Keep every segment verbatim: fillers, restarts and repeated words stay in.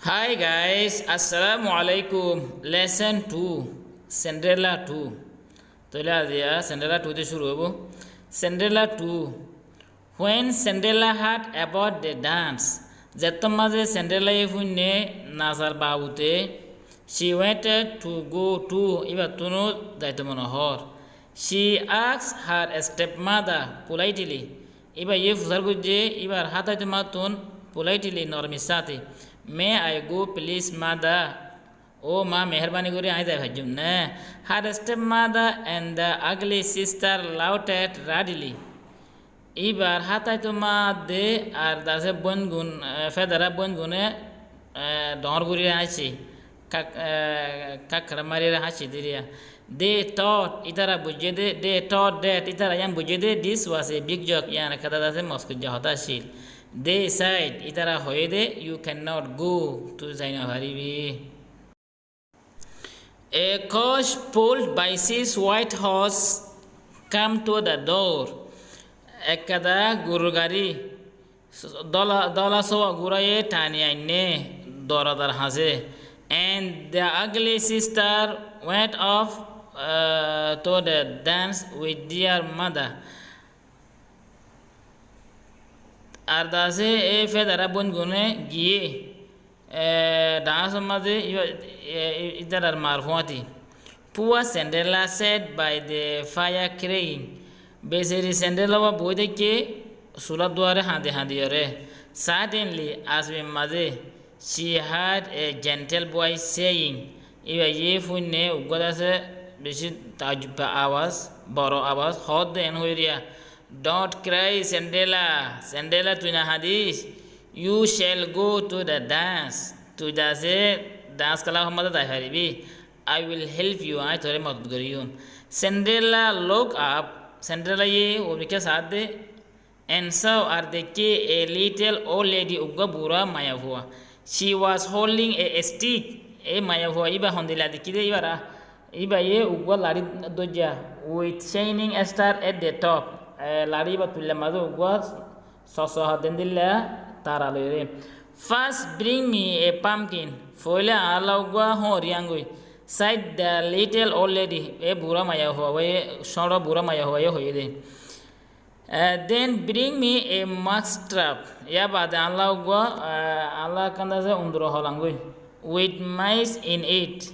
Hi guys, assalamu alaikum. Lesson two, Cinderella two. Tóile aijja Cinderella two de cúru óibo. Cinderella two. When Cinderella heard about the dance, zettót mazé Cinderella ye fúinne nasar babute, she wanted to go too, íbattúnou zaito mone hoór. She asked her stepmother politely, íba ye fusár goijjé íbar hátaito mattún politely, normir sáte, may I go please mother? Ó ma, meherbani gorí aññí zai faijjum né? Her stepmother and the ugly sister laughed rudely. Íbar hátaito ma de ar dase bóingun, eh, fedara bóingune, eh, dhoóñr gorí háñcci, kak-, eh, kakkara mari háñcci diriya. They thought, ítara buijjé de, they thought that, ítara yián buijjé de, this was a big joke, yián ekkán dase moskijja hotá accíl. They said, ítara hoiyé de, you cannot go, tui zai nofaribí. A coach pulled by six white horses came to the door. Ekkán gurur gari dóla, dóla sówa guraye tani ainné dorwazar hañsé. And the ugly sister went off, uh, to the dance with their mother. Ar dase e fedara bóingune giyé, eh, dance or mazé íba, eh, ítarar mar fúañti. Poor Cinderella sat by the fire crying. Beseri Cinderella uá boói táikke sulár duare hañdi hañdi yóre. Suddenly, asbir mazé, she heard a gentle voice saying, íba ye fúinne uggúa dase bicí taajjub awaz, boro awaz, hoódde en hoiyé riya, don't cry, Cinderella. Cinderella, tui no hañdis. You shall go to the dance. Tui dase dance club or mazé zai faribí. I will help you. Aññí toré modot goijjum. Cinderella look up. Cinderella ye uormikká saádde. And saw, ar deikké, a little old lady, uggúa bura maiyafua. She was holding a stick. E maiyafua íba hondilla deikké de, íba ra, íba ye uggúa lari dóijja. With shining star at the top. E lari íba tuilla mazé uggúa sossoha dendilla tara loiyóre. First, bring me a pumpkin. Foóila añálla uggúa hóñri angoi. Said the little old lady. E bura maiyafua, e cóñço bura maiyafua ye hoiyé de. Eh, then bring me a mouse trap. Yar bade añálla uggúa, eh, añálla ekkán dase unduror hol angoi. With mice in it.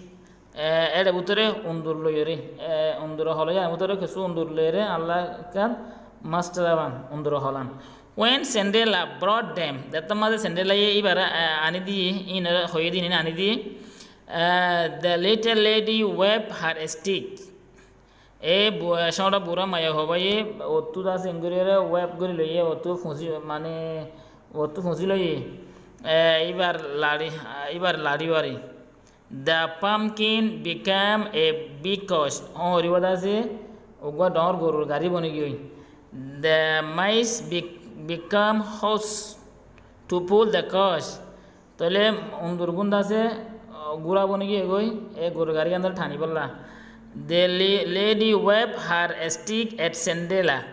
Eh, éçe bútore undur loiyóre. Eh, unduror hol, yar bútore kessú undur loiyóre añálla ekkán mouse trap an, unduror hol an. When Cinderella brought them, zettót mazé Cinderella ye íbare, eh, aní diyé, ínore hoiyé de ín aní diyé. Eh, the little lady waved her stick. E bu-, e cóñço bura maiyafua ye ottú dase engori ore web gori loiye, ottú fuñsi, mane, ottú fuñsi loiye. E, íbar lari, íbar lari wari. The pumpkin became a big coach. Hóñri uá dase uggúa dhoóñr gorur gari boni giyói. The mice be-, become horse to pull the coach. Tóile undurgún dase, o, gura boni giyé goi, e gorur gari gán dóre thani bolla. The la-, lady waved her stick at Cinderella.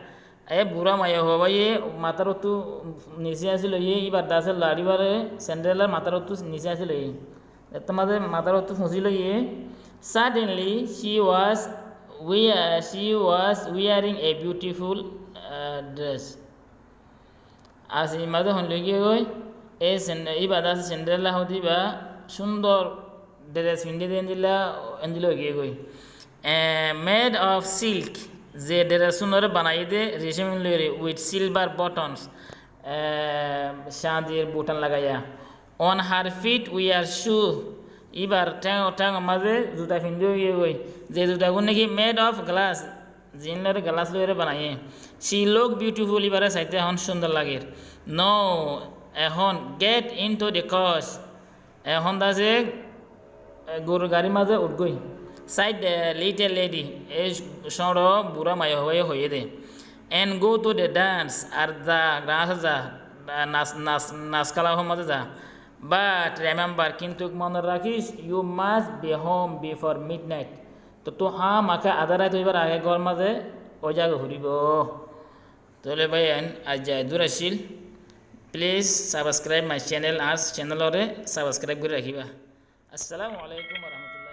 E bura maiyafua ye matar ottú nise asi loiye, íbar dase lari bare Cinderellar matar ottú nise asi loiye. Zettót mazé matar ottú fuñsi loiye. Suddenly, she was we-, she was wearing a beautiful, uh, dress. Así mazé hon loi giyé goi, e Cin-, íba dase Cinderella hoóde íba cúndor dress findé de endilla, endilla ói giyé goi. Eh, made of silk, ze dress unore banaiyé de ricim loiyóre, with silver buttons, eh, cáñdir butan lagaiya. On her feet were shoes, íbar théng, théngor mazé zuta findé ói giyé goi, ze zutagún náki made of glass, ziín lóre glass lóre banaiyé. She looked beautiful, íbare saite ehón cúndor lager. Now, ehón, get into the coach. Ehón dase, e, gorur garir mazé uth goi. Said the little lady, e cóñço bura maiyafua ye hoiyé de. And go to the dance, ar za, dance za, nas, nas, nas club or mazé za. But remember, kintu mone rakis, you must be home before midnight. Tottú hámaka adá rait óibar age gór mazé ói zagoi foribó. Tóile báiyain, aijja eddúr accíl. Please subscribe my channel, añár channel ore subscribe gorí rakíba. Assalamu alaikum wa rahmatullah.